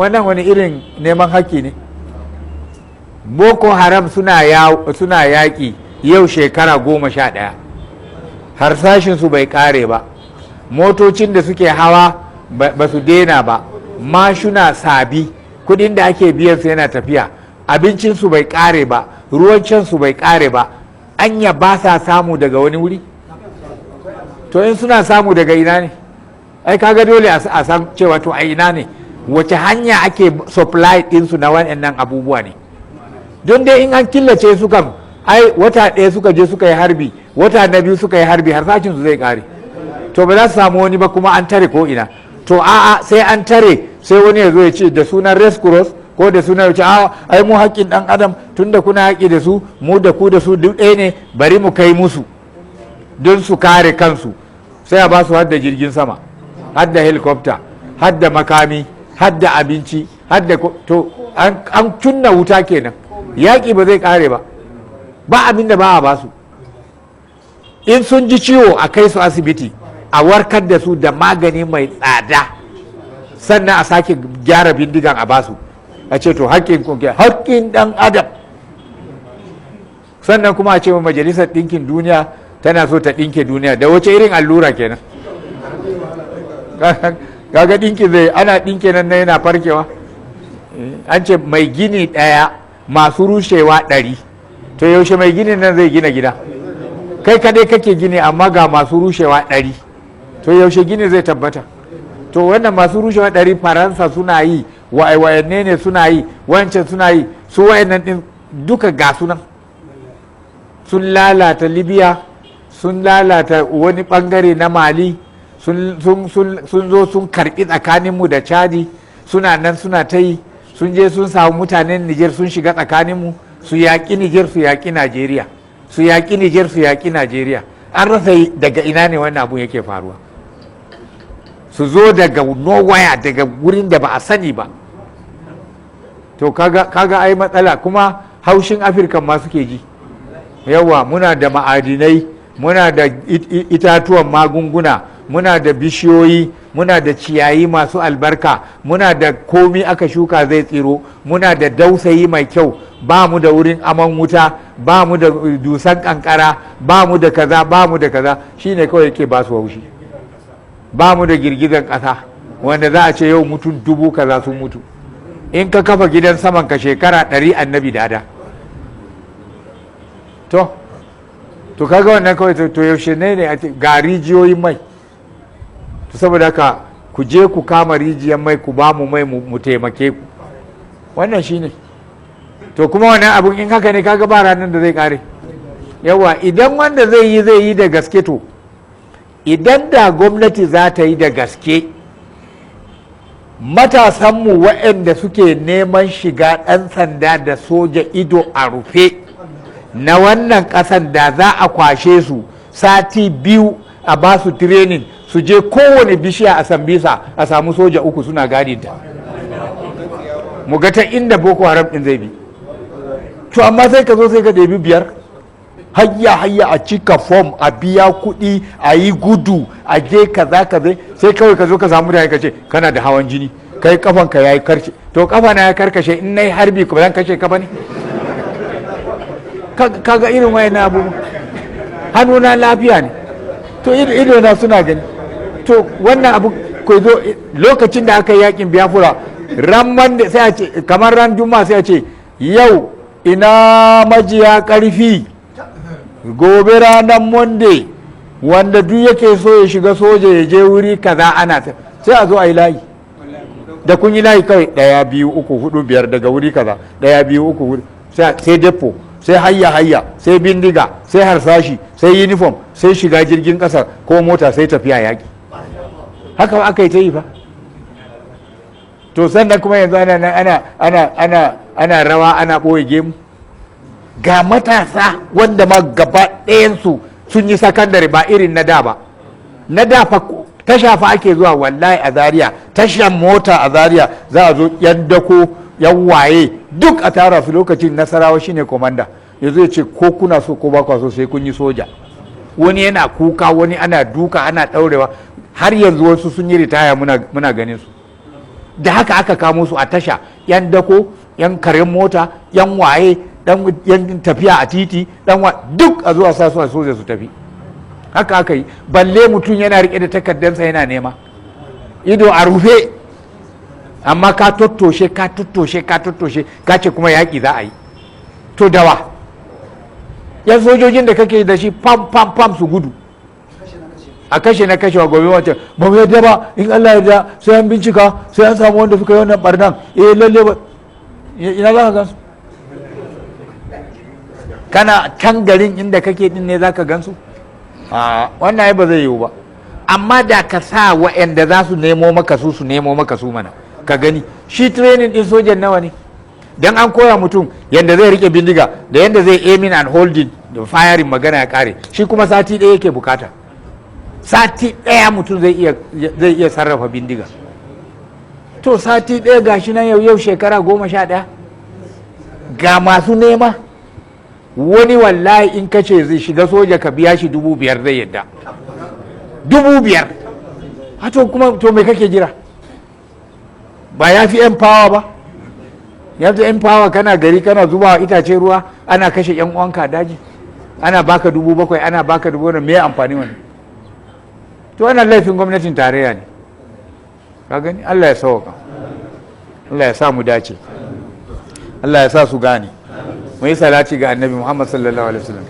Wannan wani irin neman haƙƙi ne? Boko Haram suna yaƙi yau shekara 11, harsashinsu bai ƙare ba, motocin da suke hawa ba su daina ba, mashuna sabi, kudin da ake biyan su yana tafiya, abincinsu bai ƙare ba, ruwan su bai ƙare ba. Anya ba sa samu daga wani wuri? To in suna samu daga ina ne? Ai kaga dole a san cewa to a ina ne, wace hanya ake supply ɗinsu na waɗannan abubuwa ne. Don dai in an killace su kam, ai wata ɗaya suka je suka yi harbi, wata na biyu suka yi harbi, harsashin su zai ƙare. To ba za su samu wani ba, kuma an tare ko ina. To a'a, sai an tare, sai wani ya zo ya ce da sunan Red Cross ko da sunan ya ce a ai mu haƙƙin ɗan adam, tunda kuna haƙƙi da su, mu da ku da su duk ɗaya ne, bari mu kai musu don su kare kansu. Sai a ba su hadda jirgin sama, hadda helicopter, hadda makami, hadda abinci, hadda to an kunna wuta kenan. Yaƙi ba zai ƙare ba. Ba abin da ba a ba su. In sun ji ciwo, a kai su asibiti a warkar da su da magani mai tsada, sannan a sake gyara bindigan a basu, a ce to haƙƙin kungiya, haƙƙin ɗan adam. Sannan kuma a ce Majalisar Ɗinkin Duniya tana so ta ɗinke duniya da wace irin allura kenan? Kaga ɗinki zai ana ɗinke nan na yana farkewa. An ce mai gini ɗaya, masu rushewa 100. To yaushe mai ginin nan zai gina gida? Kai kadai kake gini, amma ga masu rushewa 100. To yaushe gini zai tabbata? To wannan masu rushewa 100, Faransa suna yi, wayanne ne suna yi, wancan suna yi, su wayannan din duka ga sunan sun lalata Libya, sun lalata wani bangare na Mali, sun zo sun karbi tsakaninmu da Chadi, suna nan suna ta yi. Sun je sun samu mutanen Niger, sun shiga tsakaninmu, su yaƙi Niger, su yaƙi Najeriya, su yaƙi Niger, su yaƙi Najeriya. An rasa daga ina ne wannan abun yake faruwa. Su zo daga nowhere, daga wurin da ba a sani ba. To kaga ai matsala. Kuma haushin Afirka ma suke ji. Yawa muna da ma'adinai, muna da itatuwan magunguna, muna da bishiyoyi, muna da ciyayi masu albarka, muna da komi aka shuka zai tsiro, muna da dausayi mai kyau, ba mu da wurin aman wuta, ba mu da dusan kankara, ba mu da kaza, ba mu da kaza. Shine kawai yake ba su haushi. Ba mu da girgizan ƙasa wanda za a ce yau mutum dubu kaza sun mutu. In ka kafa gidan saman ka shekara 100, annabi dada. To kaga wannan kawai. To yaushe ne ga rijiyoyin mai? To saboda haka ku je ku kama rijiyar mai, ku ba mu mai, mu taimake ku. Wannan shine. To kuma wannan abun in haka ne, kaga ba ranar da zai kare. Yawa idan wanda zai yi zai yi da gaske. To idan da gwamnati za ta yi da gaske, matasanmu waɗanda suke neman shiga ɗan sanda da soja ido a rufe na wannan ƙasan, da za a kwashe su sati 2 a ba su training, su je kowane bishiya a Sambisa a samu soja 3 suna gadinta, mu ga ta inda Boko Haram ɗin zai bi. To amma sai ka zo sai ka ɗebi 5, hayya hayya, a cika form, a biya kuɗi, a yi gudu, a je kaza kaza, sai kawai ka zo ka samu da ka ce kana da hawan jini, kai kafanka ya yi karce. To kafa na ya karkashe, in na yi harbi ba zan kashe ka ba ne? Kaga irin wayan abubuwa. Hannuna lafiya ne, to ido na suna gani. To wannan abu ko zo lokacin da aka yi yakin Biafra, ran da sai a ce kamar ran Juma'a, sai a ce yau ina majiya karfi, gobe ranar Monday wanda duk yake so ya shiga soja ya je wuri kaza. Ana sai a zo a yi layi. Da kun yi layi kawai, ɗaya, biyu, uku, hudu, biyar, daga wuri kaza, ɗaya, biyu, uku, hudu, sai depo, sai hayya hayya, sai bindiga, sai harsashi, sai uniform, sai shiga jirgin ƙasa ko mota, sai tafiya yaƙi. Haka aka yi ta yi fa. To sannan kuma yanzu ana ana ana ana ana rawa, ana ɓoye gemu. Ga matasa wanda ma gaba ɗayansu sun yi sakandare, ba irin na da ba. Na da fa tasha fa ake zuwa, wallahi a Zaria, tashan mota a Zaria za a zo, yan dako, yan waye, duk a tara su. Lokacin Nasarawa shine komanda, ya zo ya ce ko kuna so ko ba kwa so sai kun yi soja. Wani yana kuka, wani ana duka, ana ɗaurewa. Har yanzu wasu sun yi ritaya muna ganin su. Da haka aka kamo su a tasha, yan dako, yan karen mota, yan waye, yan tafiya a titi, dan wa, duk a zuwa sa su a soja su tafi. Haka aka yi. Balle mutum yana rike da takardansa yana nema, ido a rufe, amma ka tottoshe, ka tottoshe, ka tottoshe, ka ce kuma yaƙi za a yi. To dawa yan sojojin da kake da shi, pam pam pam su gudu, a kashe na kashewa. Gobe wancan ba mu yadda ba, in Allah ya sai an bincika, sai an samu wanda suka yi wannan barnan. Eh, lalle ba ina za ka gansu? Kana can garin inda kake din ne za ka gansu? A wannan ai ba zai yiwu ba. Amma da ka sa wa'anda za su nemo maka su, su nemo maka su mana ka gani. Shi training din sojan nawa ne? Dan an koya mutum yanda zai rike bindiga da yanda zai aiming and holding da firing, magana ya kare. Shi kuma sati ɗaya yake bukata. Sati ɗaya mutum zai iya sarrafa bindiga. To sati ɗaya gashi nan yau shekara 11, ga masu nema. Wani wallahi in ka ce zai shiga soja ka biya shi 5,000, zai yadda. 5,000. To kuma to me kake jira? Ba ya fi yan fawa ba? Ya fi yan fawa. Kana gari kana zuba itace ruwa, ana kashe yan uwanka daji, ana baka 7,000, ana baka dubu. Wani me amfani wani? To wannan laifin gwamnatin tarayya ne, ka gani. Allah ya sauka, Allah ya sa mu dace, Allah ya sa su gane. Mu yi salati ga Annabi Muhammad sallallahu alaihi wasallam.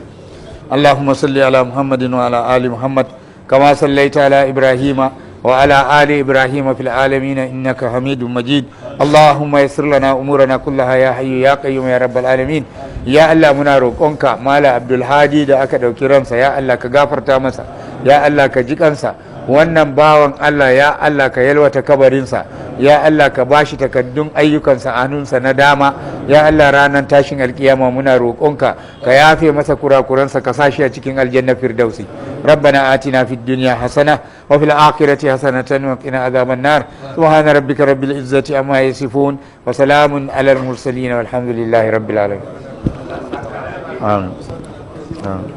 اللهم صل على محمد وعلى آل محمد كما صليت على إبراهيم وعلى آل إبراهيم في العالمين إنك حميد مجيد. اللهم يسر لنا أمورنا كلها يا حي يا قيوم يا رب العالمين. يا الله، muna roƙonka, Malam Abdulhadi da aka ɗauki ransa, ya Allah ka gafarta masa, ya Allah ka ji kansa. Wannan bawan Allah, ya Allah ka yalwata kabarinsa, ya Allah ka bashi takaddun ayyukansa a hannunsa na dama. Ya Allah, ranar tashin alkiyama muna roƙonka ka yafe masa kurakuransa, ka sashi a cikin aljanna firdausi. ربنا آتنا في الدنيا حسنة وفي الآخرة حسنة وقنا عذاب النار. سبحان ربك رب العزة عما يصفون وسلام على المرسلين والحمد لله رب العالمين. آمين. آمين.